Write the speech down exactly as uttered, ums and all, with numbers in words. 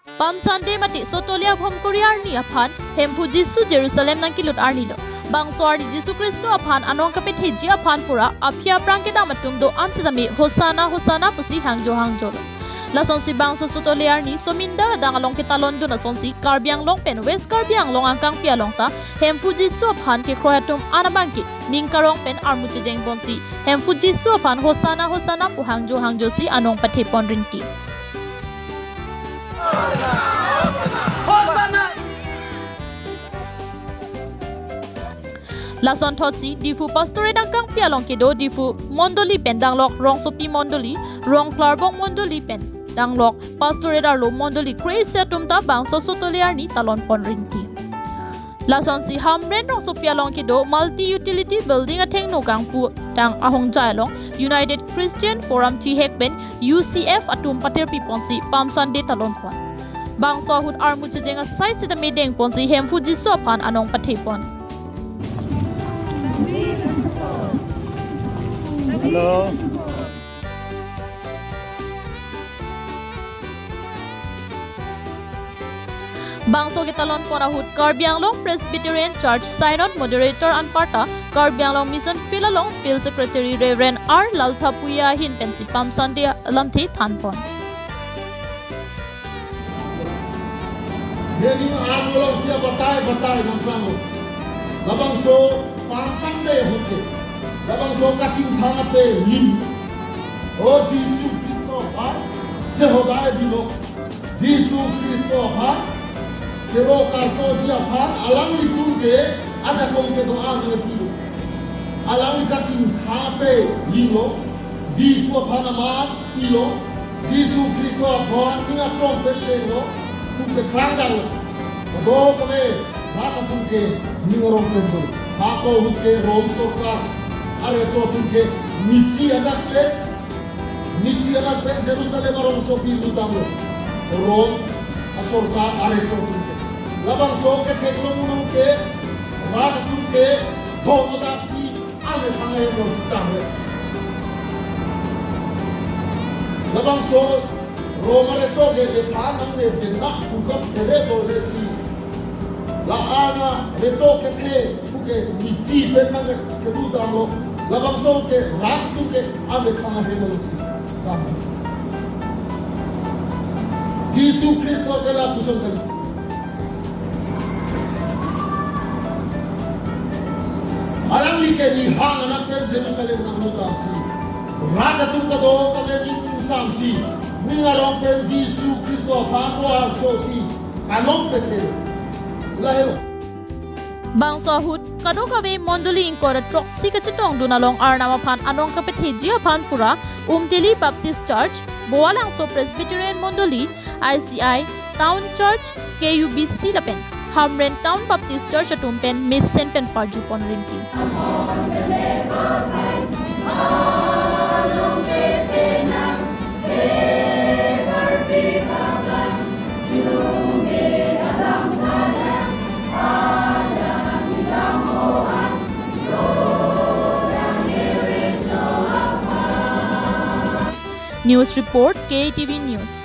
Palm Sunday mate Sotole Abhomkuri arni aphan Hemphu Jisu Jerusalem nangkelut arni lo. Bangso arni Jisu Khristo aphan anong kapetheji aphan pura aphi aphrang kedam atum do-an sitame Hosanna, Hosanna pusi hangjo hangjo lo. Lasonsi bangso Sotole arni somindar adang along ketalondun asonsi Karbi Anglong pen West Karbi Anglong angkangpi along ta Hemphu Jisu aphan kekroi atum an abangke ning karong pen armu chejeng ponsi Hemphu Jisu aphan Hosanna, Hosanna pu hangjo hangjo si anong pathe pon rinti. Lason thotsi Diphu Pastorate angkangpi along kedo Diphu Mondoli pen danglok rongsopi mondoli, rong klarbong mondoli pen danglok Pastorate arlo mondoli kre-isi atum ta bangso Sotole arni talon pon rinti. Lasonsi Hamren rongsopi along kedo Multi Utility Building athengno kangpu tang ahongjai along United Christian Forum T H E C pen U C F atum patirpi ponsi Palm Sunday talon pon. Bangso ahut armu chejeng asai sitame deng ponsi Hemphu Jisu aphan anong pathe pon. Hello. Bangso ketalon pon ahut Karbi Anglong Presbyterian Church Synod Moderator anparta Karbi Anglong Mission Field along Field Secretary Reverend R Lalthapuia ahin pensi Palm Sunday alamthe than pon. Neli arlo si abatai batai nangklang. Labangso Palm Sunday ahut ke. Labangso kachingthang ape lim. O Jisu Khristo aphan chehodai bilo. Jisu Khristo aphan kero karchoji aphan alanglitum ke ajakong kedo-an le pilo. Alangli kachingthang ape lim lo. Jisu aphan amat pilo. Jisu Khristo aphan ning aklong pen denglo, pu peklang danglo. Kadokave rat atum ke ning arong pen dolo. Hako ahut ke Rom sorkar arecho atum ke michi adak pen, michi adak pen Jerusalem arongsopi lutdamlo. Rom asorkar arecho atum ke. Labangso ketheklong unong ke rat atum ke dhono daksi amethang ahemlo si tanglo. Labangso Rom arecho ke nephan nangnepdun na pukap kere dole si. La-an arecho kethe puke michi pen nangkelutdamlo. Labangso ke rat atum ke amethang ahemlo si tanglo. Jisu Khristo ke lapuson kali. Alangli ke ning hang anak pen Jerusalem nanglutdamsi, rat atum kadokave ning ingsamsi, ning arong pen Jisu Khristo aphan ro archosi anong pethe. Lahelo. Bangso ahut kadokave mondoli ingkoi ra throksi kachetongdun along Arnam aphan anong kapetheji aphan pura Umtili Baptist Church, Boalangso Presbyterian Mondoli, I C I, Town Church, K U B C lapen Hamren Town Baptist Church atum pen mesen pen parju pon rinti. News report, K A T V News.